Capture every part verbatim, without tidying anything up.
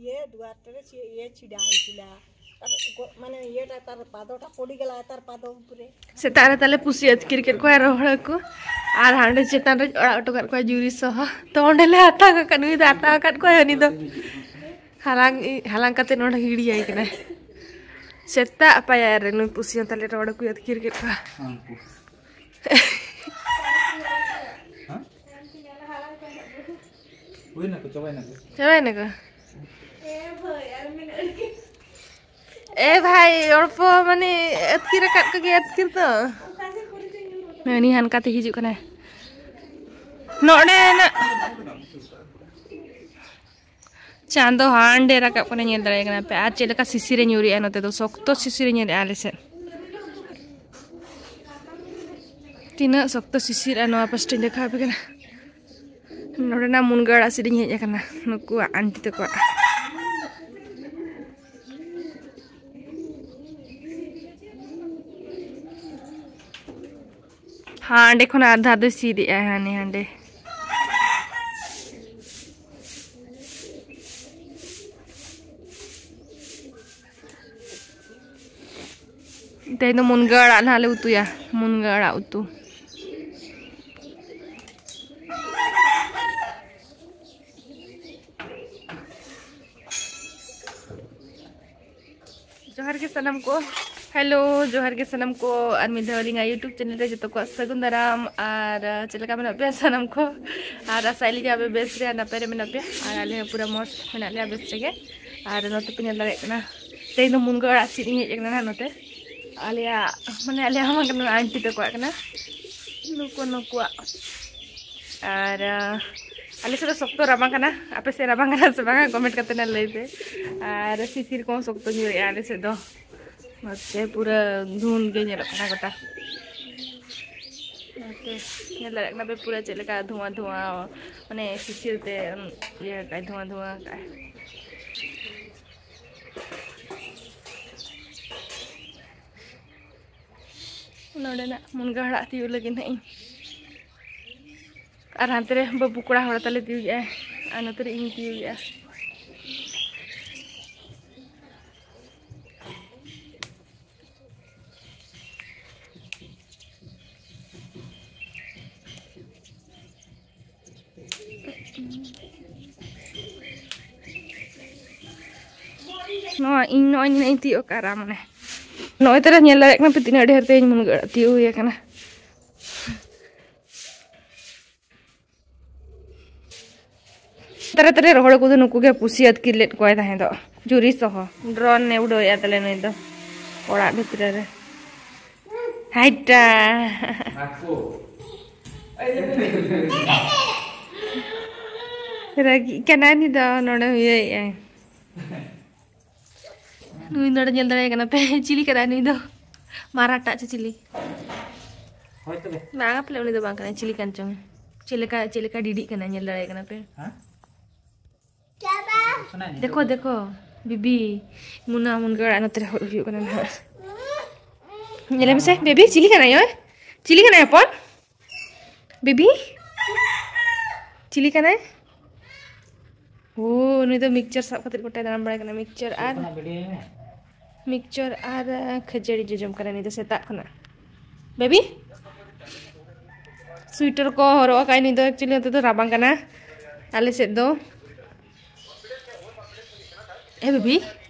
ये द्वार टे रे छि-, ये छिड़ा है चिला। तार गो-, माने ये टा तार पादो टा पड़ी गला तार पादो ऊपरे। ᱥᱮᱛᱟᱜ ᱨᱮ ᱛᱟᱞᱮ ᱯᱩᱥᱤ ᱟᱹᱛᱠᱤᱨ ᱠᱮᱫ ᱠᱚᱣᱟ ᱨᱚᱦᱚᱲ ᱦᱟᱹᱠᱩ᱾ ᱟᱨ ᱦᱟᱸᱰᱮ ᱪᱮᱛᱟᱱ ᱨᱮ ᱚᱲᱟᱜ ᱦᱚᱴᱚ ᱠᱟᱫ ᱠᱚᱣᱟ ᱡᱩᱨᱤ ᱥᱚᱦᱚ᱾ ᱛᱚ ᱚᱸᱰᱮ ᱞᱮ ᱦᱟᱛᱟᱣ ᱠᱟᱜ ᱠᱟᱱᱟ, ᱱᱩᱭ ᱫᱚ ᱦᱟᱛᱟᱣ ᱟᱠᱟᱫ ᱠᱚᱣᱟᱭ, ᱦᱟᱹᱱᱤ ᱫᱚ ᱦᱟᱞᱟᱝ, ᱦᱟᱞᱟᱝ ᱠᱟᱛᱮ ᱱᱚᱰᱮ ᱜᱤᱲᱤᱭᱟᱭ ᱠᱟᱱᱟᱭ᱾ ᱥᱮᱛᱟᱜ ᱯᱟᱭᱟᱨ ᱨᱮ ᱱᱩᱭ ᱯᱩᱥᱤ ᱦᱚᱸ ᱛᱟᱞᱮ ᱨᱚᱦᱚᱲ ᱦᱟᱹᱠᱩᱭ ᱟᱹᱛᱠᱤᱨ ᱠᱮᱫ ᱠᱚᱣᱟ᱾ ᱦᱮᱸ? ᱦᱩᱭᱱᱟ ᱠᱚ, ᱪᱟᱵᱟᱭᱱᱟ ᱠᱚ᱾ ᱪᱟᱵᱟᱭᱱᱟ ᱠᱚ? ᱮ ᱵᱷᱟᱭ, ᱚᱞᱯᱚ ᱢᱟᱱᱮ ᱟᱹᱛᱠᱤᱨ ᱟᱠᱟᱫ ᱠᱚᱜᱮ, ᱟᱹᱛᱠᱤᱨ ᱫᱚ᱾ ᱩᱱᱤ ᱦᱟᱱᱠᱟᱛᱮ ᱦᱤᱡᱩᱜ ᱠᱟᱱᱟᱭ᱾ ᱱᱚᱰᱮ ᱱᱟᱜ ᱪᱟᱸᱫᱚ ᱦᱟᱸᱰᱮ ᱨᱟᱠᱟᱵ ᱠᱟᱱᱟ, ᱧᱮᱞ ᱫᱟᱲᱮᱭᱟᱜ ᱠᱟᱱᱟ ᱯᱮ᱾ ᱟᱨ ᱪᱮᱫ ᱞᱮᱠᱟ ᱥᱤᱥᱤᱨ ᱮ ᱧᱩᱨᱮᱜᱼᱟ ᱱᱚᱛᱮ ᱫᱚ, ᱥᱚᱠᱛᱚ ᱥᱤᱥᱤᱨ ᱮ ᱧᱩᱨᱮᱜᱼᱟ ᱟᱞᱮ ᱥᱮᱫ᱾ ᱛᱤᱱᱟᱹᱜ ᱥᱚᱠᱛᱚ ᱥᱤᱥᱤᱨᱟ ᱱᱚᱣᱟ ᱯᱟᱥᱴᱟᱧ ᱫᱮᱠᱷᱟᱣ ᱟᱯᱮ ᱠᱟᱱᱟ᱾ ᱱᱚᱰᱮᱱᱟᱜ ᱢᱩᱱᱜᱟᱹ ᱟᱲᱟᱜ ᱥᱤᱫ ᱤᱧ ᱦᱮᱡ ᱟᱠᱟᱱᱟ, ᱱᱩᱠᱩᱣᱟᱜ ᱟᱱᱴᱤ ᱛᱟᱠᱚᱣᱟᱜ᱾ ᱦᱟᱸᱰᱮ ᱠᱷᱚᱱ ᱟᱨ ᱫᱷᱟᱣ ᱫᱚᱭ ᱥᱤᱫᱮᱜᱼᱟ, ᱦᱟᱱᱮ ᱦᱟᱸᱰᱮ᱾ ᱛᱮᱦᱮᱧ ᱫᱚ ᱢᱩᱱᱜᱟᱹ ᱟᱲᱟᱜ ᱱᱟᱦᱟᱜ ᱞᱮ ᱩᱛᱩᱭᱟ, ᱢᱩᱱᱜᱟᱹ ᱟᱲᱟᱜ ᱩᱛᱩ᱾ ᱡᱚᱦᱟᱨ ᱜᱮ ᱥᱟᱱᱟᱢ ᱠᱚ, ᱦᱮᱞᱳ, ᱡᱚᱦᱟᱨ ᱜᱮ ᱥᱟᱱᱟᱢ ᱠᱚ, ᱟᱨ ᱢᱤᱫ ᱫᱷᱟᱣ ᱟᱹᱞᱤᱧᱟᱜ YouTube channel ᱨᱮ ᱡᱚᱛᱚ ᱠᱚᱣᱟᱜ ᱥᱟᱹᱜᱩᱱ ᱫᱟᱨᱟᱢ᱾ ᱟᱨ ᱪᱮᱫ ᱞᱮᱠᱟ ᱢᱮᱱᱟᱜ ᱯᱮᱭᱟ ᱥᱟᱱᱟᱢ ᱠᱚ? ᱟᱨ ᱟᱥᱟᱭᱮᱫ ᱞᱤᱧ ᱟᱯᱮ ᱵᱮᱥ ᱨᱮ ᱟᱨ ᱱᱟᱯᱟᱭ ᱨᱮ ᱢᱮᱱᱟᱜ ᱯᱮᱭᱟ, ᱟᱨ ᱟᱞᱮ ᱦᱚᱸ ᱯᱩᱨᱟᱹ ᱢᱚᱡᱽ ᱢᱮᱱᱟᱜ ᱞᱮᱭᱟ, ᱵᱮᱥ ᱨᱮᱜᱮ᱾ ᱟᱨ ᱱᱚᱛᱮ ᱯᱮ ᱧᱮᱞ ᱫᱟᱲᱮᱭᱟᱜ ᱠᱟᱱᱟ, ᱛᱮᱦᱮᱧ ᱫᱚ ᱢᱩᱱᱜᱟᱹ ᱟᱲᱟᱜ ᱥᱤᱫ ᱤᱧ ᱦᱮᱡ ᱟᱠᱟᱱᱟ ᱱᱟᱦᱟᱜ ᱱᱚᱛᱮ᱾ ᱟᱞᱮᱭᱟᱜ, ᱢᱟᱱᱮ, ᱟᱞᱮᱭᱟᱜ ᱦᱚᱸ ᱵᱟᱝ ᱠᱟᱱᱟ, ᱟᱱᱴᱤ ᱛᱟᱠᱚᱣᱟᱜ ᱠᱟᱱᱟ, ᱱᱩᱠᱩ, ᱱᱩᱠᱩᱣᱟᱜ᱾ ᱟᱨ, ᱟᱸ, ᱟᱞᱮ ᱥᱮᱫ ᱫᱚ ᱥᱚᱠᱛᱚ ᱨᱟᱵᱟᱝ ᱠᱟᱱᱟ, ᱟᱯᱮ ᱥᱮᱫ ᱨᱟᱵᱟᱝ ᱠᱟᱱᱟ ᱥᱮ ᱵᱟᱝᱟ, comment ᱠᱟᱛᱮ ᱱᱟ ᱞᱟᱹᱭ ᱯᱮ᱾ ᱟᱨ ᱥᱤᱥᱤᱨ ᱠᱚᱦᱚᱸ ᱥᱚᱠᱛᱚ ᱧᱩᱨᱮᱜᱼᱟ ᱟᱞᱮ ᱥᱮᱫ ᱫᱚ, ᱱᱚᱛᱮ ᱯᱩᱨᱟᱹ ᱫᱷᱩᱸᱫ ᱜᱮ ᱧᱮᱞᱚᱜ ᱠᱟᱱᱟ ᱜᱚᱴᱟ᱾ ᱱᱚᱛᱮ ᱧᱮᱞ ᱫᱟᱲᱮᱭᱟᱜ ᱠᱟᱱᱟ ᱯᱮ ᱯᱩᱨᱟᱹ ᱪᱮᱫ ᱞᱮᱠᱟ ᱫᱷᱩᱣᱟᱹ ᱫᱷᱩᱣᱟᱹ, ᱢᱟᱱᱮ ᱥᱤᱥᱤᱨ ᱛᱮ, ᱩᱸ, ᱤᱭᱟᱹ ᱠᱟᱜᱼᱟᱭ, ᱫᱷᱩᱣᱟᱹ ᱫᱷᱩᱣᱟᱹ ᱠᱟᱜᱼᱟᱭ᱾ ᱱᱚᱰᱮᱱᱟᱜ ᱢᱩᱱᱜᱟᱹ ᱟᱲᱟᱜ ᱛᱤᱭᱳᱜ ᱞᱟᱹᱜᱤᱫ ᱱᱟᱜ ᱤᱧ, ᱟᱨ ᱦᱟᱱᱛᱮ ᱨᱮ ᱵᱟᱹᱵᱩ ᱠᱚᱲᱟ ᱦᱚᱲ ᱛᱟᱞᱮ ᱛᱤᱭᱳᱜᱮᱜᱼᱟᱭ, ᱟᱨ ᱱᱚᱛᱮ ᱨᱮ ᱤᱧ ᱛᱤᱭᱳᱜᱮᱜᱼᱟ᱾ ᱱᱚᱣᱟ ᱤᱧ ᱱᱚᱜᱼᱚᱭ ᱱᱤᱱᱟᱹᱜ ᱤᱧ ᱛᱤᱭᱳᱜ ᱠᱟᱜᱼᱟ, ᱟᱨ ᱟᱢ ᱚᱱᱮ ᱱᱚᱜᱼᱚᱭ ᱛᱚᱨᱟ ᱧᱮᱞ ᱫᱟᱲᱮᱭᱟᱜ ᱠᱟᱱᱟ ᱯᱮ ᱛᱤᱱᱟᱹᱜ ᱰᱷᱮᱨ ᱛᱮ ᱤᱧ ᱢᱩᱱᱜᱟᱹ ᱟᱲᱟᱜ ᱛᱤᱭᱳᱜ ᱦᱩᱭ ᱟᱠᱟᱱᱟ᱾ ᱛᱟᱨᱮ ᱛᱟᱨᱮ ᱨᱚᱦᱚᱲ ᱠᱚᱫᱚ ᱱᱩᱠᱩ ᱜᱮ ᱯᱩᱥᱤ ᱟᱹᱛᱠᱤᱨ ᱞᱮᱫ ᱠᱚᱣᱟᱭ ᱛᱟᱦᱮᱸ ᱫᱚ᱾ ᱡᱩᱨᱤ ᱥᱚᱦᱚ᱾ ᱰᱨᱳᱱ ᱮ ᱩᱰᱟᱹᱣᱮᱫᱼᱟ ᱛᱟᱞᱮ ᱱᱩᱭ ᱫᱚ᱾ ᱚᱲᱟᱜ ᱵᱷᱤᱛᱨᱤ ᱨᱮ᱾ ᱦᱟᱭᱴᱟ᱾ ᱨᱟᱹᱜᱤᱜ ᱠᱟᱱᱟᱭ ᱩᱱᱤ ᱫᱚ, ᱱᱚᱰᱮ ᱦᱩᱭᱟᱹᱭᱮᱫᱼᱟᱭ᱾ ᱱᱩᱭ ᱱᱚᱰᱮ ᱧᱮᱞ ᱫᱟᱲᱮᱭᱟᱭ ᱠᱟᱱᱟ ᱯᱮ, ᱪᱤᱞᱤ ᱠᱟᱱᱟᱭ ᱱᱩᱭ ᱫᱚ? ᱢᱟᱨᱟᱜ ᱴᱟᱜ ᱪᱚ ᱪᱤᱞᱤ? ᱦᱳᱭ ᱛᱚᱵᱮ᱾ ᱵᱟᱝᱟ ᱯᱟᱞᱮ, ᱩᱱᱤ ᱫᱚ ᱵᱟᱝ ᱠᱟᱱᱟᱭ, ᱪᱤᱞᱤ ᱠᱟᱱ ᱪᱚᱝ? ᱪᱮᱫ ᱞᱮᱠᱟ, ᱪᱮᱫ ᱞᱮᱠᱟ ᱰᱤᱰᱤᱜ ᱠᱟᱱᱟᱭ ᱧᱮᱞ ᱫᱟᱲᱮᱭᱟᱭ ᱠᱟᱱᱟ ᱯᱮ? ᱦᱮᱸ? ᱥᱚᱱᱟ ᱱᱤᱛᱚᱜ ᱫᱮᱠᱷᱚ, ᱫᱚ᱾ ᱫᱮᱠᱷᱚ, ᱵᱤᱵᱤ, ᱢᱩᱱᱟ ᱢᱩᱱᱜᱟᱹ ᱟᱲᱟᱜ ᱱᱚᱛᱮ ᱨᱮ ᱦᱩᱭ ᱦᱩᱭᱩᱜ ᱠᱟᱱᱟ ᱱᱟᱦᱟᱜ᱾ ᱧᱮᱞᱮ ᱢᱮᱥᱮ, ᱵᱮᱵᱤ, ᱪᱤᱞᱤ ᱠᱟᱱᱟᱭ ᱳᱭ? ᱪᱤᱞᱤ ᱠᱟᱱᱟᱭ ᱦᱚᱯᱚᱱ? ᱵᱮᱵᱤ? ᱪᱤᱞᱤ ᱠᱟᱱᱟᱭ? ᱳ, ᱱᱩᱭ ᱫᱚ ᱢᱤᱠᱥᱪᱟᱨ ᱥᱟᱵ ᱠᱟᱛᱮ ᱜᱚᱴᱟᱭ ᱫᱟᱬᱟᱱ ᱵᱟᱲᱟᱭ ᱠᱟᱱᱟ, ᱢᱤᱠᱥᱪᱟᱨ ᱟᱨ ᱚᱱᱟ ᱵᱷᱤᱰᱤᱭᱳ ᱢᱮ᱾ ᱢᱤᱠᱥᱪᱟᱨ ᱟᱨ ᱠᱷᱟᱹᱡᱟᱹᱲᱤ ᱡᱚᱡᱚᱢ ᱠᱟᱱᱟ ᱱᱩᱭ ᱫᱚ ᱥᱮᱛᱟᱜ ᱠᱷᱚᱱᱟᱜ᱾ ᱵᱮᱵᱤ? ᱥᱩᱭᱮᱴᱟᱨ ᱠᱚ ᱦᱚᱨᱚᱜ ᱟᱠᱟᱫ ᱱᱩᱭ ᱫᱚ, actually ᱱᱚᱛᱮ ᱫᱚ ᱨᱟᱵᱟᱝ ᱠᱟᱱᱟ ᱟᱞᱮ ᱥᱮᱫ ᱫᱚ᱾ ᱮ ᱵᱤᱵᱤ,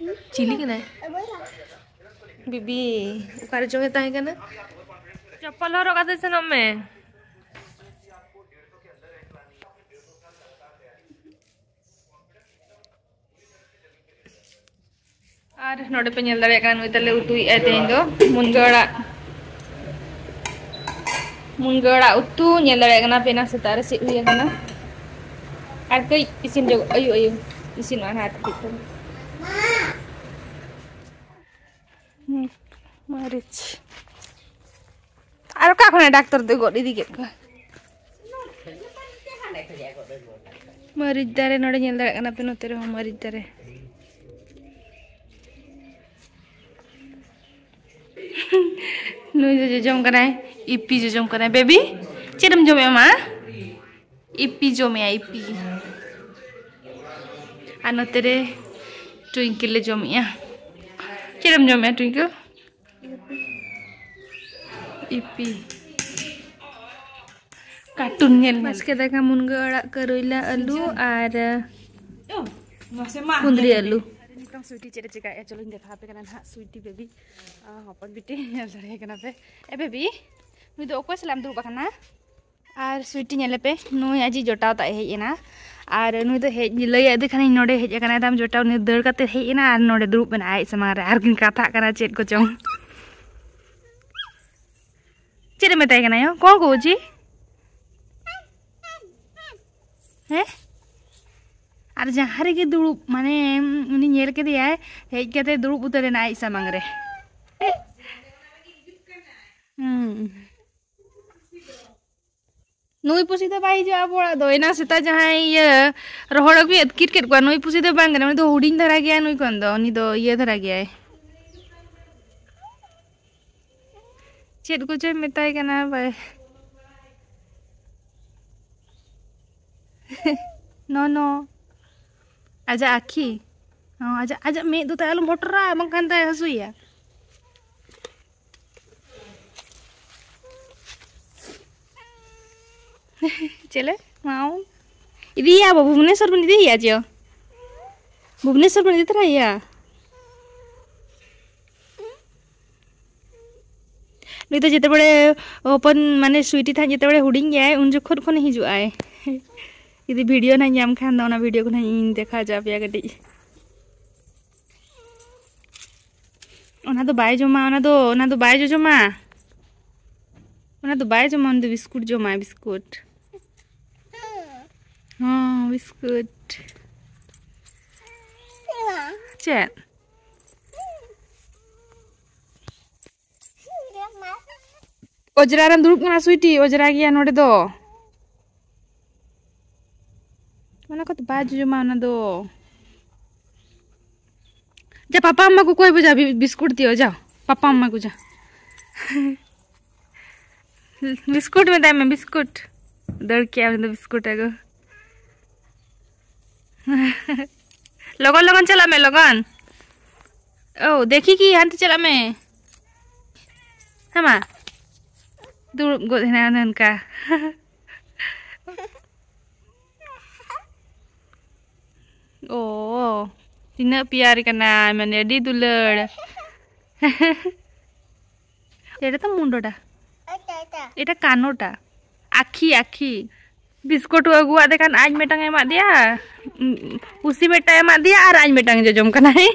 ᱪᱤᱞᱤ ᱠᱟᱱᱟᱭ? ᱵᱤᱵᱤ, ᱚᱠᱟᱨᱮ ᱪᱚᱝ ᱮ ᱛᱟᱦᱮᱸ ᱠᱟᱱᱟ? ᱪᱚᱯᱯᱚᱞ ᱦᱚᱨᱚᱜ ᱠᱟᱛᱮ ᱥᱮᱱᱚᱜ ᱢᱮ᱾ ᱟᱨ ᱱᱚᱰᱮ ᱯᱮ ᱧᱮᱞ ᱫᱟᱲᱮᱭᱟᱜ ᱠᱟᱱᱟ, ᱱᱩᱭ ᱛᱟᱞᱮ ᱩᱛᱩᱭᱮᱫᱼᱟᱭ ᱛᱮᱦᱮᱧ ᱫᱚ ᱢᱩᱱᱜᱟᱹ ᱟᱲᱟᱜ, ᱢᱩᱱᱜᱟᱹ ᱟᱲᱟᱜ ᱩᱛᱩ᱾ ᱧᱮᱞ ᱫᱟᱲᱮᱭᱟᱜ ᱠᱟᱱᱟ ᱯᱮ, ᱮᱱᱟᱝ ᱥᱮᱛᱟᱜ ᱨᱮ ᱥᱤᱫ ᱦᱩᱭ ᱟᱠᱟᱱᱟ᱾ ᱟᱨ ᱠᱟᱹᱡ ᱤᱥᱤᱱ ᱡᱚᱜ, ᱟᱭᱩ, ᱟᱭᱩ, ᱤᱥᱤᱱᱚᱜᱼᱟ ᱱᱟᱦᱟᱜ ᱟᱨ ᱠᱟᱹᱡ ᱯᱚᱨᱮ᱾ ᱦᱩᱸ, ᱢᱟᱹᱨᱤᱪ᱾ ᱟᱨ ᱚᱠᱟ ᱠᱷᱚᱱᱟᱜ ᱰᱟᱠᱛᱚᱨ ᱫᱚᱭ ᱜᱚᱫ ᱤᱫᱤ ᱠᱮᱫ ᱠᱚᱣᱟ? ᱢᱟᱹᱨᱤᱪ ᱫᱟᱨᱮ ᱱᱚᱰᱮ ᱧᱮᱞ ᱫᱟᱲᱮᱭᱟᱜ ᱠᱟᱱᱟ ᱯᱮ, ᱱᱚᱛᱮ ᱨᱮᱦᱚᱸ ᱢᱟᱹᱨᱤᱪ ᱫᱟᱨᱮ᱾ ᱱᱩᱭ ᱫᱚ ᱡᱚᱡᱚᱢ ᱠᱟᱱᱟᱭ, ᱤᱯᱤ ᱡᱚᱡᱚᱢ ᱠᱟᱱᱟᱭ᱾ ᱵᱮᱵᱤ, ᱪᱮᱫ ᱮᱢ ᱡᱚᱢᱮᱜᱼᱟ ᱢᱟ? ᱤᱯᱤ ᱡᱚᱢᱮᱜᱼᱟ, ᱤᱯᱤ᱾ ᱟᱨ ᱱᱚᱛᱮ ᱨᱮ ᱴᱩᱭᱤᱝᱠᱮᱞ ᱞᱮ ᱡᱚᱢᱮᱜᱼᱟ᱾ ᱪᱮᱫ ᱮᱢ ᱡᱚᱢᱮᱜᱼᱟ ᱴᱩᱭᱤᱝᱠᱮᱞ? ᱤᱯᱤ᱾ ᱠᱟᱨᱴᱩᱱ ᱧᱮᱞ ᱧᱮᱞ᱾ ᱵᱟᱥᱠᱮ ᱫᱟᱠᱟ, ᱢᱩᱱᱜᱟᱹ ᱟᱲᱟᱜ, ᱠᱟᱹᱨᱩᱭᱞᱟ ᱟᱹᱞᱩ ᱟᱨ ᱠᱩᱸᱫᱽᱨᱤ ᱟᱹᱞᱩ᱾ ᱱᱤᱛᱚᱝ ᱥᱩᱭᱴᱤ ᱪᱮᱫ ᱮ ᱪᱮᱠᱟᱭᱮᱫᱼᱟ, ᱪᱚᱞᱚᱧ ᱫᱮᱠᱷᱟᱣ ᱟᱯᱮ ᱠᱟᱱᱟ ᱱᱟᱦᱟᱜ᱾ ᱥᱩᱭᱴᱤ ᱵᱮᱵᱤ, ᱟᱨ ᱦᱚᱯᱚᱱ ᱵᱤᱴᱤ, ᱧᱮᱞ ᱫᱟᱲᱮᱭᱟᱭ ᱠᱟᱱᱟ ᱯᱮ᱾ ᱮ ᱵᱮᱵᱤ, ᱱᱩᱭ ᱫᱚ ᱚᱠᱚᱭ ᱥᱟᱞᱟᱜ ᱮᱢ ᱫᱩᱲᱩᱵ ᱟᱠᱟᱱᱟ? ᱟᱨ ᱥᱩᱭᱴᱤ ᱧᱮᱞᱮ ᱯᱮ, ᱱᱩᱭ ᱟᱡᱤᱡ ᱡᱚᱴᱟᱣ ᱛᱟᱜ ᱮ ᱦᱮᱡ ᱮᱱᱟ᱾ ᱟᱨ ᱱᱩᱭ ᱫᱚ ᱦᱮᱡ, ᱞᱟᱹᱭ ᱟᱫᱮ ᱠᱷᱟᱱᱤᱧ ᱱᱚᱰᱮ ᱦᱮᱡ ᱟᱠᱟᱱᱟᱭ ᱛᱟᱢ ᱡᱚᱴᱟᱣ, ᱩᱱᱤ ᱫᱟᱹᱲ ᱠᱟᱛᱮ ᱦᱮᱡ ᱮᱱᱟ ᱟᱨ ᱱᱚᱰᱮ ᱫᱩᱲᱩᱵ ᱮᱱᱟ ᱟᱡ ᱥᱟᱢᱟᱝ ᱨᱮ, ᱟᱨ ᱠᱤᱱ ᱠᱟᱛᱷᱟᱜ ᱠᱟᱱᱟ ᱪᱮᱫ ᱠᱚᱪᱚᱝ᱾ ᱪᱮᱫ ᱮ ᱢᱮᱛᱟᱭ ᱠᱟᱱᱟ ᱭᱳ? ᱠᱚᱱ ᱠᱚ ᱩᱪᱤ? ᱦᱮᱸ? ᱟᱨ ᱡᱟᱦᱟᱸ ᱨᱮᱜᱮ ᱫᱩᱲᱩᱵ, ᱢᱟᱱᱮ, ᱩᱱᱤ ᱧᱮᱞ ᱠᱮᱫᱮᱭᱟᱭ, ᱦᱮᱡ ᱠᱟᱛᱮ ᱫᱩᱲᱩᱵ ᱩᱛᱟᱹᱨ ᱮᱱᱟ ᱟᱡ ᱥᱟᱢᱟᱝ ᱨᱮ᱾ ᱦᱩᱸ᱾ ᱱᱩᱭ ᱯᱩᱥᱤ ᱫᱚ ᱵᱟᱭ ᱦᱤᱡᱩᱜᱼᱟ ᱟᱵᱚ ᱚᱲᱟᱜ ᱫᱚ᱾ ᱮᱱᱟᱝ ᱥᱮᱛᱟᱜ ᱡᱟᱦᱟᱸᱭ ᱤᱭᱟᱹ ᱨᱚᱦᱚᱲ ᱟᱹᱜᱩᱭ ᱟᱹᱛᱠᱤᱨ ᱠᱮᱫ ᱠᱚᱣᱟ, ᱱᱩᱭ ᱯᱩᱥᱤ ᱫᱚ ᱵᱟᱝ ᱠᱟᱱᱟ, ᱩᱱᱤ ᱫᱚ ᱦᱩᱰᱤᱧ ᱫᱷᱟᱨᱟ ᱜᱮᱭᱟᱭ᱾ ᱱᱩᱭ ᱠᱷᱚᱱ ᱫᱚ, ᱩᱱᱤ ᱫᱚ ᱤᱭᱟᱹ ᱫᱷᱟᱨᱟ ᱜᱮᱭᱟᱭ᱾ ᱪᱮᱫ ᱠᱚᱪᱚᱭ ᱢᱮᱛᱟᱭ ᱠᱟᱱᱟ ᱵᱟᱭ᱾ ᱱᱚ ᱱᱚ᱾ ᱟᱡᱟᱜ ᱟᱹᱠᱷᱤ᱾ ᱦᱚᱸ, ᱟᱡᱟᱜ, ᱟᱡᱟᱜ ᱢᱮᱫ ᱫᱚ ᱛᱟᱭ ᱟᱞᱚᱢ ᱦᱚᱴᱚᱨᱟ, ᱵᱟᱝᱠᱷᱟᱱ ᱛᱟᱭ ᱦᱟᱹᱥᱩᱭᱟ᱾ ᱪᱮᱞᱮ? ᱢᱟᱣ᱾ ᱤᱫᱤᱭᱟ ᱵᱚ, ᱵᱷᱩᱵᱽᱱᱮᱥᱚᱨ ᱵᱚᱱ ᱤᱫᱤᱭᱮᱭᱟ ᱪᱮ? ᱵᱷᱩᱵᱽᱱᱮᱥᱚᱨ ᱵᱚᱱ ᱤᱫᱤ ᱛᱚᱨᱟᱭᱮᱭᱟ? ᱱᱩᱭ ᱫᱚ ᱡᱮᱛᱮ ᱵᱮᱲᱮ ᱦᱚᱯᱚᱱ, ᱢᱟᱱᱮ ᱥᱩᱭᱴᱤ ᱛᱟᱦᱮᱸᱫ ᱡᱮᱛᱮ ᱵᱮᱲᱮ ᱦᱩᱰᱤᱧ ᱜᱮᱭᱟᱭ, ᱩᱱ ᱡᱚᱠᱷᱚᱱ ᱠᱷᱚᱱᱮ ᱦᱤᱡᱩᱜ ᱟᱭ᱾ ᱡᱩᱫᱤ ᱵᱷᱤᱰᱤᱭᱳ ᱱᱟᱦᱟᱜ ᱧᱟᱢ ᱠᱷᱟᱱ ᱫᱚ, ᱚᱱᱟ ᱵᱷᱤᱰᱤᱭᱳ ᱠᱚ ᱱᱟᱦᱟᱜ ᱤᱧ ᱫᱮᱠᱷᱟᱣ ᱦᱚᱪᱚ ᱟᱯᱮᱭᱟ ᱠᱟᱹᱴᱤᱡ᱾ ᱚᱱᱟ ᱫᱚ ᱵᱟᱭ ᱡᱚᱢᱟ, ᱚᱱᱟ ᱫᱚ, ᱚᱱᱟ ᱫᱚ ᱵᱟᱭ ᱡᱚᱡᱚᱢᱟ᱾ ᱚᱱᱟ ᱫᱚ ᱵᱟᱭ ᱡᱚᱢᱟ, ᱩᱱᱤ ᱫᱚ ᱵᱤᱥᱠᱩᱴ ᱡᱚᱢᱟᱭ, ᱵᱤᱥᱠᱩᱴ᱾ ᱦᱚᱸ, ᱵᱤᱥᱠᱩᱴ᱾ ᱪᱮᱫ? ᱚᱡᱽᱨᱟ ᱨᱮᱢ ᱫᱩᱲᱩᱵ ᱠᱟᱱᱟ, ᱥᱩᱭᱴᱤ? ᱚᱡᱽᱨᱟ ᱜᱮᱭᱟ ᱱᱚᱰᱮ ᱫᱚ᱾ ᱚᱱᱟ ᱠᱚᱫᱚ ᱵᱟᱭ ᱡᱚᱡᱚᱢᱟ, ᱚᱱᱟ ᱫᱚ᱾ ᱡᱟ, ᱯᱟᱯᱟ ᱟᱢᱢᱟ ᱠᱚ ᱠᱚᱭ ᱵᱚ ᱡᱟ, ᱵᱤ-, ᱵᱤᱥᱠᱩᱴ ᱫᱤᱭᱳ, ᱡᱟ᱾ ᱯᱟᱯᱟ ᱟᱢᱢᱟ ᱠᱚ ᱡᱟ᱾ ᱵᱤᱥᱠᱩᱴ ᱢᱮᱛᱟᱭ ᱢᱮ, ᱵᱤᱥᱠᱩᱴ᱾ ᱫᱟᱹᱲ ᱠᱮᱜᱼᱟ ᱩᱱᱤ ᱫᱚ ᱵᱤᱥᱠᱩᱴ ᱟᱹᱜᱩ᱾ ᱞᱚᱜᱚᱱ, ᱞᱚᱜᱚᱱ ᱪᱟᱞᱟᱜ ᱢᱮ, ᱞᱚᱜᱚᱱ᱾ ᱳ, ᱫᱮᱠᱷᱤ ᱠᱤ, ᱦᱟᱱᱛᱮ ᱪᱟᱞᱟᱜ ᱢᱮ᱾ ᱦᱮᱸ ᱢᱟ᱾ ᱫᱩᱲᱩᱵ ᱜᱚᱫ ᱦᱮᱱᱟᱭ ᱚᱱᱮ ᱚᱱᱠᱟ᱾ ᱳ᱾ ᱛᱤᱱᱟᱹᱜ ᱯᱮᱭᱟᱨ ᱠᱟᱱᱟᱭ, ᱢᱟᱱᱮ ᱟᱹᱰᱤ ᱫᱩᱞᱟᱹᱲ᱾ ᱮᱴᱟ ᱛᱚ ᱢᱩᱱᱰᱚᱰᱟ, ᱮᱴᱟ ᱠᱟᱱᱚᱰᱟ, ᱟᱠᱷᱤ ᱟᱠᱷᱤ᱾ ᱵᱤᱥᱠᱩᱴ ᱠᱚ ᱟᱹᱜᱩᱣᱟᱫ ᱫᱮ ᱠᱷᱟᱱ ᱟᱡ ᱢᱤᱫᱴᱟᱝ ᱮ ᱮᱢᱟᱫ ᱫᱮᱭᱟ, ᱯᱩᱥᱤ ᱢᱤᱫᱴᱟᱝ ᱮ ᱮᱢᱟᱫ ᱫᱮᱭᱟ ᱟᱨ ᱟᱡ ᱢᱤᱫᱴᱟᱝ ᱡᱚᱡᱚᱢ ᱠᱟᱱᱟᱭ᱾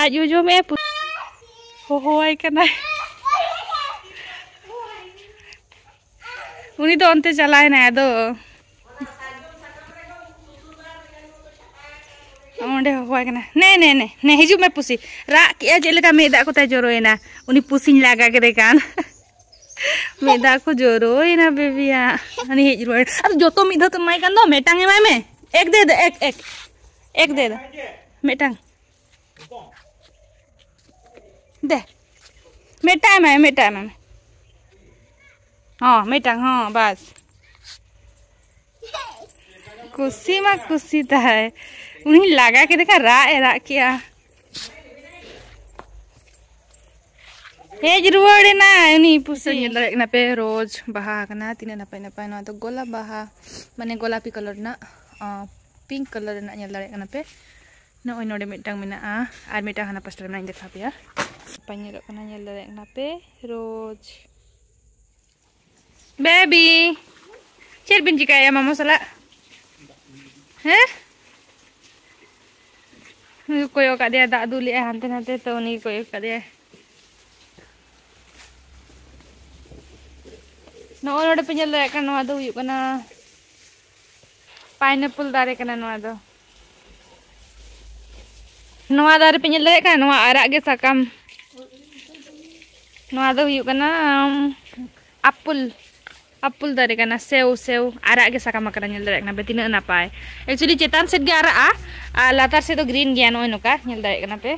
ᱟᱡ ᱡᱚᱡᱚᱢ ᱮ ᱯᱩ-, ᱦᱚᱦᱚᱣᱟᱭ ᱠᱟᱱᱟᱭ᱾ ᱩᱱᱤ ᱫᱚ ᱚᱱᱛᱮ ᱪᱟᱞᱟᱣ ᱮᱱᱟᱭ, ᱟᱫᱚ ᱚᱸᱰᱮ ᱦᱚᱦᱚᱣᱟᱭ ᱠᱟᱱᱟ, "ᱱᱮ, ᱱᱮ, ᱱᱮ, ᱱᱮ, ᱦᱤᱡᱩᱜ ᱢᱮ ᱯᱩᱥᱤ᱾" ᱨᱟᱜ ᱠᱮᱜᱼᱟ, ᱪᱮᱫ ᱞᱮᱠᱟ ᱢᱮᱫ ᱫᱟᱜ ᱠᱚᱛᱟᱭ ᱡᱚᱨᱚᱭᱮᱱᱟ᱾ ᱩᱱᱤ ᱯᱩᱥᱤᱧ ᱞᱟᱜᱟ ᱠᱮᱫᱮ ᱠᱟᱱ᱾ ᱢᱮᱫ ᱫᱟᱜ ᱠᱚ ᱡᱚᱨᱚᱭᱮᱱᱟ ᱵᱮᱵᱤᱭᱟᱜ᱾ ᱦᱟᱱᱤ ᱦᱮᱡ ᱨᱩᱣᱟᱹᱲ᱾ ᱟᱫᱚ ᱡᱚᱛᱚ ᱢᱤᱫ ᱫᱷᱟᱣ ᱛᱮ ᱮᱢᱟᱭ ᱠᱟᱱ ᱫᱚ, ᱢᱤᱫᱴᱟᱝ ᱮᱢᱟᱭ ᱢᱮ᱾ ᱮᱠ ᱫᱮ ᱫᱮ, ᱮᱠ, ᱮᱠ᱾ ᱮᱠ ᱫᱮ ᱫᱮ᱾ ᱢᱤᱫᱴᱟᱝ᱾ ᱫᱮ᱾ ᱢᱤᱫᱴᱟᱝ ᱮᱢᱟᱭ ᱢᱮ, ᱢᱤᱫᱴᱟᱝ ᱮᱢᱟᱭ ᱢᱮ᱾ ᱦᱚᱸ, ᱢᱤᱫᱴᱟᱝ, ᱦᱚᱸ, ᱵᱟᱥ᱾ ᱠᱩᱥᱤ ᱢᱟ ᱠᱩᱥᱤ ᱛᱟᱭ᱾ ᱩᱱᱤ ᱞᱟᱜᱟ ᱠᱮᱫᱮ ᱠᱷᱟᱱ ᱨᱟᱜ ᱮ ᱨᱟᱜ ᱠᱮᱜᱼᱟ᱾ ᱦᱮᱡ ᱨᱩᱣᱟᱹᱲ ᱮᱱᱟᱭ ᱩᱱᱤ ᱯᱩᱥᱤ᱾ ᱧᱮᱞ ᱫᱟᱲᱮᱭᱟᱜ ᱠᱟᱱᱟ ᱯᱮ, ᱨᱳᱡᱽ ᱵᱟᱦᱟ ᱟᱠᱟᱱᱟ, ᱛᱤᱱᱟᱹᱜ ᱱᱟᱯᱟᱭ ᱱᱟᱯᱟᱭ᱾ ᱱᱚᱣᱟ ᱫᱚ ᱜᱳᱞᱟᱯ ᱵᱟᱦᱟ, ᱢᱟᱱᱮ ᱜᱳᱞᱟᱯᱤ ᱠᱟᱞᱟᱨ ᱨᱮᱱᱟᱜ, ᱟᱸ, ᱯᱤᱝᱠ ᱠᱟᱞᱟᱨ ᱨᱮᱱᱟᱜ ᱧᱮᱞ ᱫᱟᱲᱮᱭᱟᱜ ᱠᱟᱱᱟ ᱯᱮ᱾ ᱱᱚᱜᱼᱚᱭ ᱱᱚᱰᱮ ᱢᱤᱫᱴᱟᱝ ᱢᱮᱱᱟᱜᱼᱟ, ᱟᱨ ᱢᱤᱫᱴᱟᱝ ᱦᱟᱱᱟ ᱯᱟᱥᱴᱟ ᱨᱮ ᱢᱮᱱᱟᱜᱼᱟ, ᱤᱧ ᱫᱮᱠᱷᱟᱣ ᱯᱮᱭᱟ᱾ ᱱᱟᱯᱟᱭ ᱧᱮᱞᱚᱜ ᱠᱟᱱᱟ, ᱧᱮᱞ ᱫᱟᱲᱮᱭᱟᱜ ᱠᱟᱱᱟ ᱯᱮ, ᱨᱳᱡᱽ᱾ ᱵᱮᱵᱤ, ᱪᱮᱫ ᱵᱤᱱ ᱪᱤᱠᱟᱹᱭᱟ ᱢᱟᱢᱚ ᱥᱟᱞᱟᱜ? ᱦᱮᱸ? ᱩᱱᱤ ᱠᱚᱭᱚᱜ ᱠᱟᱫᱮᱭᱟ, ᱫᱟᱜ ᱫᱩᱞᱮᱜᱼᱟ ᱦᱟᱱᱛᱮ ᱱᱟᱛᱮ, ᱛᱚ ᱩᱱᱤ ᱠᱚᱭᱚᱜ ᱠᱟᱫᱮᱭᱟ᱾ ᱱᱚᱜᱼᱚᱭ ᱱᱚᱰᱮ ᱯᱮ ᱧᱮᱞ ᱫᱟᱲᱮᱭᱟᱜ ᱠᱟᱱᱟ, ᱱᱚᱣᱟ ᱫᱚ ᱦᱩᱭᱩᱜ ᱠᱟᱱᱟ ᱯᱟᱭᱱᱟᱯᱚᱞ ᱫᱟᱨᱮ ᱠᱟᱱᱟ ᱱᱚᱣᱟ ᱫᱚ᱾ ᱱᱚᱣᱟ ᱫᱟᱨᱮ ᱯᱮ ᱧᱮᱞ ᱫᱟᱲᱮᱭᱟᱜ ᱠᱟᱱᱟ? ᱱᱚᱣᱟ ᱟᱨᱟᱜ ᱜᱮ ᱥᱟᱠᱟᱢ᱾ ᱱᱚᱣᱟ ᱫᱚ ᱦᱩᱭᱩᱜ ᱠᱟᱱᱟ, ᱩᱢ, ᱟᱯᱩᱞ, ᱟᱯᱩᱞ ᱫᱟᱨᱮ ᱠᱟᱱᱟ, ᱥᱮᱣ, ᱥᱮᱣ, ᱟᱨᱟᱜ ᱜᱮ ᱥᱟᱠᱟᱢ ᱟᱠᱟᱱᱟ᱾ ᱧᱮᱞ ᱫᱟᱲᱮᱭᱟᱜ ᱠᱟᱱᱟ ᱯᱮ ᱛᱤᱱᱟᱹᱜ ᱱᱟᱯᱟᱭ᱾ Actually ᱪᱮᱛᱟᱱ ᱥᱮᱫ ᱜᱮ ᱟᱨᱟᱜᱼᱟ ᱟᱨ ᱞᱟᱛᱟᱨ ᱥᱮᱫ ᱫᱚ ᱜᱨᱤᱱ ᱜᱮᱭᱟ, ᱱᱚᱜᱼᱚᱭ ᱱᱚᱝᱠᱟ ᱧᱮᱞ ᱫᱟᱲᱮᱭᱟᱜ ᱠᱟᱱᱟ ᱯᱮ᱾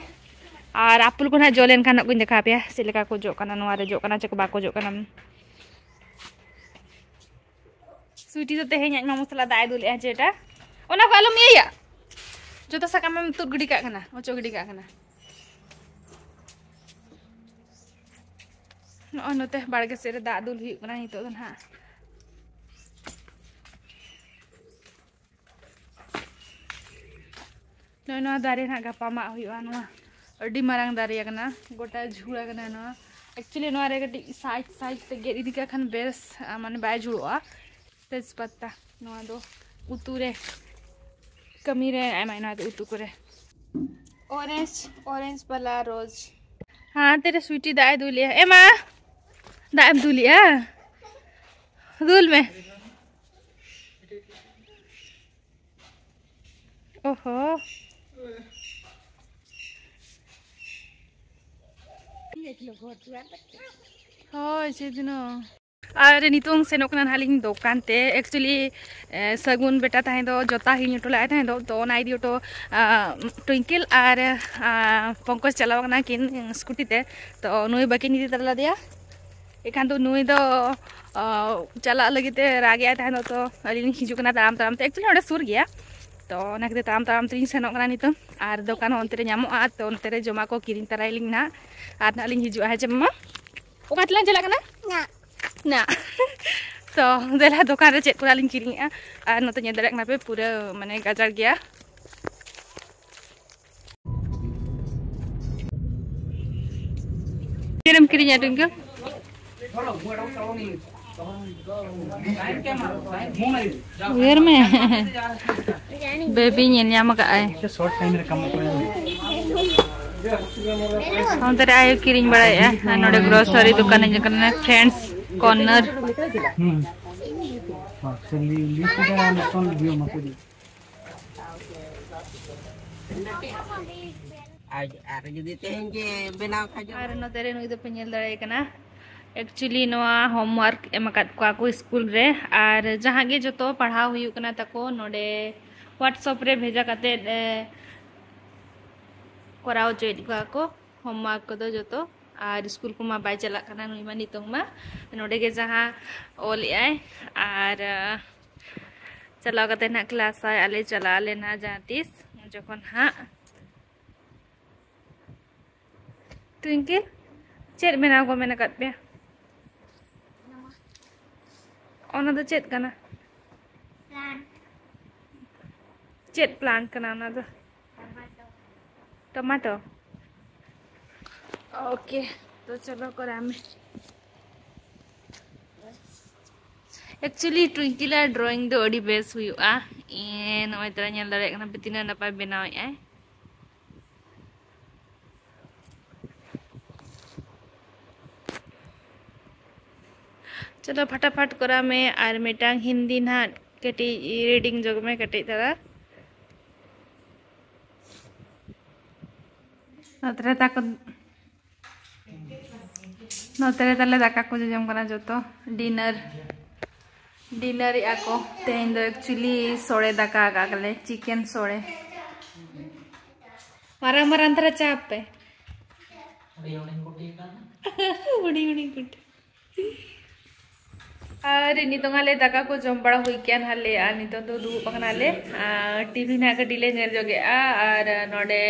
ᱟᱨ ᱟᱯᱩᱞ ᱠᱚ ᱱᱟᱦᱟᱜ ᱡᱚ ᱞᱮᱱᱠᱷᱟᱱ ᱱᱟᱜ ᱠᱚᱧ ᱫᱮᱠᱷᱟᱣ ᱯᱮᱭᱟ ᱪᱮᱫ ᱞᱮᱠᱟ ᱠᱚ ᱡᱚᱜ ᱠᱟᱱᱟ, ᱱᱚᱣᱟ ᱨᱮ ᱡᱚᱜ ᱠᱟᱱᱟ ᱪᱮ ᱵᱟᱠᱚ ᱡᱚᱜ ᱠᱟᱱᱟ᱾ ᱥᱩᱭᱴᱤ ᱫᱚ ᱛᱮᱦᱮᱧ ᱟᱡ ᱢᱟᱢᱩ ᱥᱟᱞᱟᱜ ᱫᱟᱜ ᱮ ᱫᱩᱞᱮᱜᱼᱟ ᱡᱮᱴᱟ, ᱚᱱᱟ ᱠᱚ ᱟᱞᱚᱢ ᱤᱭᱟᱹᱭᱟ, ᱡᱚᱛᱚ ᱥᱟᱠᱟᱢ ᱮᱢ ᱛᱩᱫ ᱜᱤᱰᱤ ᱠᱟᱜ ᱠᱟᱱᱟ, ᱚᱪᱚᱜ ᱜᱤᱰᱤ ᱠᱟᱜ ᱠᱟᱱᱟ᱾ ᱱᱚᱜᱼᱚᱭ ᱱᱚᱛᱮ ᱵᱟᱲᱜᱮ ᱥᱮᱫ ᱨᱮ ᱫᱟᱜ ᱫᱩᱞ ᱦᱩᱭᱩᱜ ᱠᱟᱱᱟ ᱱᱤᱛᱚᱜ ᱫᱚ ᱱᱟᱦᱟᱜ᱾ ᱱᱚᱜᱼᱚᱭ ᱱᱚᱣᱟ ᱫᱟᱨᱮ ᱱᱟᱦᱟᱜ ᱜᱟᱯᱟ ᱢᱟᱜ ᱦᱩᱭᱩᱜᱼᱟ᱾ ᱱᱚᱣᱟ ᱟᱹᱰᱤ ᱢᱟᱨᱟᱝ ᱫᱟᱨᱮ ᱠᱟᱱᱟ, ᱜᱚᱴᱟ ᱡᱷᱩᱲ ᱟᱠᱟᱱᱟ ᱱᱚᱣᱟ᱾ Actually ᱱᱚᱣᱟ ᱨᱮ ᱠᱟᱹᱴᱤᱡ ᱥᱟᱭᱤᱡ ᱥᱟᱭᱤᱡ ᱛᱮ ᱜᱮᱫ ᱤᱫᱤ ᱠᱟᱜ ᱠᱷᱟᱱ ᱵᱮᱥ, ᱟ, ᱢᱟᱱᱮ ᱵᱟᱭ ᱡᱷᱩᱲᱚᱜᱼᱟ᱾ ᱛᱮᱡᱽ ᱯᱟᱛᱟ ᱱᱚᱣᱟ ᱫᱚ ᱩᱛᱩ ᱨᱮ ᱠᱟᱹᱢᱤ ᱨᱮ ᱮᱢᱟᱭ, ᱱᱚᱣᱟ ᱫᱚ ᱩᱛᱩ ᱠᱚᱨᱮ᱾ Orange, orange ᱵᱟᱞᱟ ᱨᱳᱡᱽ᱾ ᱦᱮᱸ, ᱛᱮᱨᱮ ᱥᱩᱭᱴᱤ ᱫᱟᱜ ᱮ ᱫᱩᱞᱮᱜᱼᱟ᱾ ᱮ ᱢᱟ, ᱫᱟᱜ ᱮᱢ ᱫᱩᱞᱮᱜᱼᱟ? ᱫᱩᱞ ᱢᱮ᱾ ᱚᱦᱚ᱾ ᱦᱳᱭ, ᱥᱮᱫᱤᱱᱚ᱾ ᱟᱨ ᱱᱤᱛᱚᱝ ᱥᱮᱱᱚᱜ ᱠᱟᱱᱟ ᱱᱟᱦᱟᱜ ᱞᱤᱧ ᱫᱚᱠᱟᱱ ᱛᱮ᱾ Actually, ᱮ, ᱥᱟᱹᱜᱩᱱ ᱵᱮᱴᱟ ᱛᱟᱦᱮᱸ ᱫᱚ ᱡᱚᱛᱟ ᱦᱤᱲᱤᱧ ᱦᱚᱴᱚ ᱞᱮᱫᱟᱭ ᱛᱟᱦᱮᱸ ᱫᱚ, ᱛᱚ ᱚᱱᱟ ᱤᱫᱤ ᱦᱚᱴᱚ, ᱟ, ᱴᱩᱭᱤᱝᱠᱮᱞ ᱟᱨ, ᱟ, ᱯᱚᱝᱠᱚᱡᱽ ᱪᱟᱞᱟᱣ ᱠᱟᱱᱟ ᱠᱤᱱ, ᱩᱸ, ᱥᱠᱩᱴᱤ ᱛᱮ᱾ ᱛᱚ ᱱᱩᱭ ᱵᱟᱹᱠᱤᱱ ᱤᱫᱤ ᱛᱟᱨᱟ ᱞᱮᱫᱮᱭᱟ᱾ ᱮᱱᱠᱷᱟᱱ ᱫᱚ ᱱᱩᱭ ᱫᱚ, ᱟ, ᱪᱟᱞᱟᱜ ᱞᱟᱹᱜᱤᱫ ᱛᱮ ᱨᱟᱜ ᱮᱫᱟᱭ ᱛᱟᱦᱮᱸ ᱫᱚ, ᱛᱚ ᱟᱹᱞᱤᱧ ᱞᱤᱧ ᱦᱤᱡᱩᱜ ᱠᱟᱱᱟ ᱛᱟᱲᱟᱢ ᱛᱟᱲᱟᱢ ᱛᱮ᱾ Actually ᱱᱚᱰᱮ ᱥᱩᱨ ᱜᱮᱭᱟ, ᱛᱚ ᱚᱱᱟ ᱠᱷᱟᱹᱛᱤᱨ ᱛᱟᱲᱟᱢ ᱛᱟᱲᱟᱢ ᱛᱮᱞᱤᱧ ᱥᱮᱱᱚᱜ ᱠᱟᱱᱟ ᱱᱤᱛᱚᱝ᱾ ᱟᱨ ᱫᱚᱠᱟᱱ ᱦᱚᱸ ᱚᱱᱛᱮ ᱨᱮ ᱧᱟᱢᱚᱜᱼᱟ, ᱛᱚ ᱚᱱᱛᱮ ᱨᱮ ᱡᱚᱢᱟᱜ ᱠᱚ ᱠᱤᱨᱤᱧ ᱛᱟᱨᱟᱭᱟᱞᱤᱧ ᱱᱟᱦᱟᱜ᱾ ᱟᱨ ᱱᱟᱦᱟᱜ ᱞᱤᱧ ᱦᱤᱡᱩᱜᱼᱟ, ᱦᱮᱸ ᱪᱮ ᱢᱟᱢᱟ? ᱚᱠᱟ ᱛᱮᱞᱟᱝ ᱪᱟᱞᱟᱜ ᱠᱟᱱᱟ? ᱱᱟ᱾ ᱛᱚ ᱫᱮᱞᱟ ᱫᱚᱠᱟᱱ ᱨᱮ ᱪᱮᱫ ᱠᱚ ᱞᱤᱧ ᱠᱤᱨᱤᱧᱮᱜᱼᱟ᱾ ᱟᱨ ᱱᱚᱛᱮ ᱧᱮᱞ ᱫᱟᱲᱮᱭᱟᱜ ᱠᱟᱱᱟ ᱯᱮ, ᱯᱩᱨᱟᱹ ᱢᱟᱱᱮ ᱜᱟᱡᱟᱲ ᱜᱮᱭᱟ᱾ ᱪᱮᱫ ᱮᱢ ᱠᱤᱨᱤᱧᱟ ᱴᱩᱝᱠᱟᱹ? ᱩᱭᱦᱟᱹᱨ ᱢᱮ᱾ ᱵᱮᱵᱤ ᱧᱮᱞ ᱧᱟᱢ ᱟᱠᱟᱫ ᱟᱭ᱾ ᱚᱱᱛᱮ ᱨᱮ ᱟᱭᱳ ᱠᱤᱨᱤᱧ ᱵᱟᱲᱟᱭᱮᱫᱼᱟ᱾ ᱟᱨ ᱱᱚᱰᱮ grocery ᱫᱚᱠᱟᱱ ᱦᱮᱡ ᱟᱠᱟᱱᱟ, Friends Corner᱾ ᱟᱨ, ᱟᱨ ᱡᱩᱫᱤ ᱛᱮᱦᱮᱧ ᱜᱮ ᱵᱮᱱᱟᱣ ᱠᱷᱟᱡ ᱫᱚ᱾ ᱟᱨ ᱱᱚᱛᱮ ᱨᱮ ᱱᱩᱭ ᱫᱚᱯᱮ ᱧᱮᱞ ᱫᱟᱲᱮᱭᱟᱭ ᱠᱟᱱᱟ᱾ Actually ᱱᱚᱣᱟ homework ᱮᱢ ᱟᱠᱟᱫ ᱠᱚᱣᱟ ᱠᱚ ᱥᱠᱩᱞ ᱨᱮ, ᱟᱨ ᱡᱟᱦᱟᱸ ᱜᱮ ᱡᱚᱛᱚ ᱯᱟᱲᱦᱟᱣ ᱦᱩᱭᱩᱜ ᱠᱟᱱᱟ ᱛᱟᱠᱚ ᱱᱚᱰᱮ WhatsApp ᱨᱮ ᱵᱷᱮᱡᱟ ᱠᱟᱛᱮᱫ, ᱮ, ᱠᱚᱨᱟᱣ ᱦᱚᱪᱚᱭᱮᱫ ᱠᱚᱣᱟ ᱠᱚ homework ᱠᱚᱫᱚ ᱡᱚᱛᱚ᱾ ᱟᱨ ᱥᱠᱩᱞ ᱠᱚᱢᱟ ᱵᱟᱭ ᱪᱟᱞᱟᱜ ᱠᱟᱱᱟ ᱱᱩᱭ ᱢᱟ ᱱᱤᱛᱚᱝ ᱢᱟ, ᱱᱚᱰᱮ ᱜᱮ ᱡᱟᱦᱟᱸ ᱚᱞᱮᱜᱼᱟᱭ᱾ ᱟᱨ, ᱮ, ᱪᱟᱞᱟᱣ ᱠᱟᱛᱮ ᱱᱟᱦᱟᱜ class ᱟᱭ, ᱟᱞᱮ ᱪᱟᱞᱟᱜ ᱟᱞᱮ ᱱᱟᱦᱟᱜ ᱡᱟᱦᱟᱸ ᱛᱤᱥ ᱡᱚᱠᱷᱚᱱ ᱦᱟᱸᱜ᱾ ᱴᱩᱭᱤᱝᱠᱮᱞ, ᱪᱮᱫ ᱵᱮᱱᱟᱣ ᱠᱚ ᱢᱮᱱ ᱟᱠᱟᱫ ᱯᱮᱭᱟ? ᱚᱱᱟ ᱫᱚ ᱪᱮᱫ ᱠᱟᱱᱟ? Plant. ᱪᱮᱫ plant ᱠᱟᱱᱟ ᱚᱱᱟ ᱫᱚ? टमाटो। ओके, तो चलो करामे। एक्चुअली ट्विंकल ᱟᱜ ड्राइंग ᱫᱚ ᱟᱹᱰᱤ ᱵᱮᱥ ᱦᱩᱭᱩᱜᱼᱟ᱾ ᱮ, ᱱᱚᱜᱼᱚᱭ ᱛᱚᱨᱟ ᱧᱮᱞ ᱫᱟᱲᱮᱭᱟᱜ ᱠᱟᱱᱟ ᱯᱮ ᱛᱤᱱᱟᱹᱜ ᱱᱟᱯᱟᱭ ᱵᱮᱱᱟᱣᱮᱫ ᱟᱭ᱾ ᱪᱚᱞᱚ ᱯᱷᱟᱴᱟᱯᱷᱟᱴ ᱠᱚᱨᱟᱣ ᱢᱮ ᱟᱨ ᱢᱤᱫᱴᱟᱝ ᱦᱤᱱᱫᱤ ᱱᱟᱦᱟᱜ ᱠᱟᱹᱴᱤᱡ ᱨᱤᱰᱤᱝ ᱡᱚᱜᱽ ᱢᱮ ᱠᱟᱹᱴᱤᱡ ᱫᱷᱟᱨᱟ᱾ ᱱᱚᱛᱮ ᱨᱮ ᱛᱟᱠᱚ, ᱱᱚᱛᱮ ᱨᱮ ᱛᱟᱞᱮ ᱫᱟᱠᱟ ᱠᱚ ᱡᱚᱡᱚᱢ ᱠᱟᱱᱟ ᱡᱚᱛᱚ᱾ ᱰᱤᱱᱟᱨ, ᱰᱤᱱᱟᱨ ᱮᱜᱼᱟ ᱠᱚ᱾ ᱛᱮᱦᱮᱧ ᱫᱚ ᱮᱠᱪᱩᱭᱮᱞᱤ ᱥᱚᱲᱮ ᱫᱟᱠᱟ ᱟᱠᱟᱫ ᱞᱮ, ᱪᱤᱠᱮᱱ ᱥᱚᱲᱮ᱾ ᱢᱟᱨᱟᱝ ᱢᱟᱨᱟᱝ ᱫᱷᱟᱨᱟ ᱪᱟᱯ ᱯᱮ᱾ ᱦᱩᱰᱤᱧ ᱦᱩᱰᱤᱧ ᱠᱩᱴᱤ ᱠᱟᱱᱟ᱾ ᱦᱩᱰᱤᱧ ᱦᱩᱰᱤᱧ ᱠᱩᱴᱤ᱾ ᱟᱨ ᱱᱤᱛᱚᱝ ᱟᱞᱮ ᱫᱟᱠᱟ ᱠᱚ ᱡᱚᱢ ᱵᱟᱲᱟ ᱦᱩᱭ ᱠᱮᱜᱼᱟ ᱱᱟᱦᱟᱜ ᱞᱮ, ᱟᱨ ᱱᱤᱛᱚᱝ ᱫᱚ ᱫᱩᱲᱩᱵ ᱟᱠᱟᱱᱟᱞᱮ᱾ ᱟᱨ ᱴᱤᱵᱷᱤ ᱱᱟᱦᱟᱜ ᱠᱟᱹᱴᱤᱡ ᱞᱮ ᱧᱮᱞ ᱧᱚᱜᱮᱜᱼᱟ, ᱟᱨ ᱱᱚᱰᱮ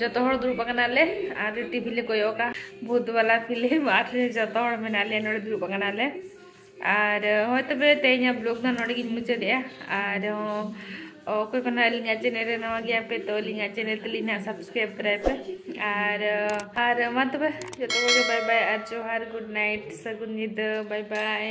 ᱡᱚᱛᱚ ᱦᱚᱲ ᱫᱩᱲᱩᱵ ᱟᱠᱟᱱᱟᱞᱮ ᱟᱨ ᱴᱤᱵᱷᱤ ᱞᱮ ᱠᱚᱭᱚᱜ ᱠᱟᱜᱼᱟ, ᱵᱷᱩᱛ ᱵᱟᱞᱟ ᱯᱷᱤᱞᱢ, ᱟᱨ ᱡᱚᱛᱚ ᱦᱚᱲ ᱢᱮᱱᱟᱜ ᱞᱮᱭᱟ ᱱᱚᱰᱮ ᱫᱩᱲᱩᱵ ᱟᱠᱟᱱᱟᱞᱮ᱾ ᱟᱨ ᱦᱳᱭ ᱛᱚᱵᱮ ᱛᱮᱦᱮᱧᱟᱜ ᱵᱞᱚᱜ ᱫᱚ ᱱᱚᱰᱮ ᱜᱤᱧ ᱢᱩᱪᱟᱹᱫᱮᱜᱼᱟ᱾ ᱟᱨ ᱚᱠᱚᱭ ᱠᱚ ᱱᱟᱦᱟᱜ ᱟᱹᱞᱤᱧᱟᱜ ᱪᱮᱱᱮᱞ ᱨᱮ ᱱᱟᱣᱟ ᱜᱮᱭᱟ ᱯᱮ, ᱛᱚ ᱟᱹᱞᱤᱧᱟᱜ ᱪᱮᱱᱮᱞ ᱛᱟᱹᱞᱤᱧ ᱱᱟᱦᱟᱜ ᱥᱟᱵᱥᱠᱨᱟᱭᱤᱵ ᱛᱚᱨᱟᱭ ᱯᱮ᱾ ᱟᱨ, ᱟᱨ ᱢᱟ ᱛᱚᱵᱮ ᱡᱚᱛᱚ ᱠᱚᱜᱮ ᱵᱟᱭ ᱵᱟᱭ ᱟᱨ ᱡᱚᱦᱟᱨ, ᱜᱩᱰ ᱱᱟᱭᱤᱴ, ᱥᱟᱹᱜᱩᱱ ᱧᱤᱫᱟᱹ, ᱵᱟᱭ ᱵᱟᱭ᱾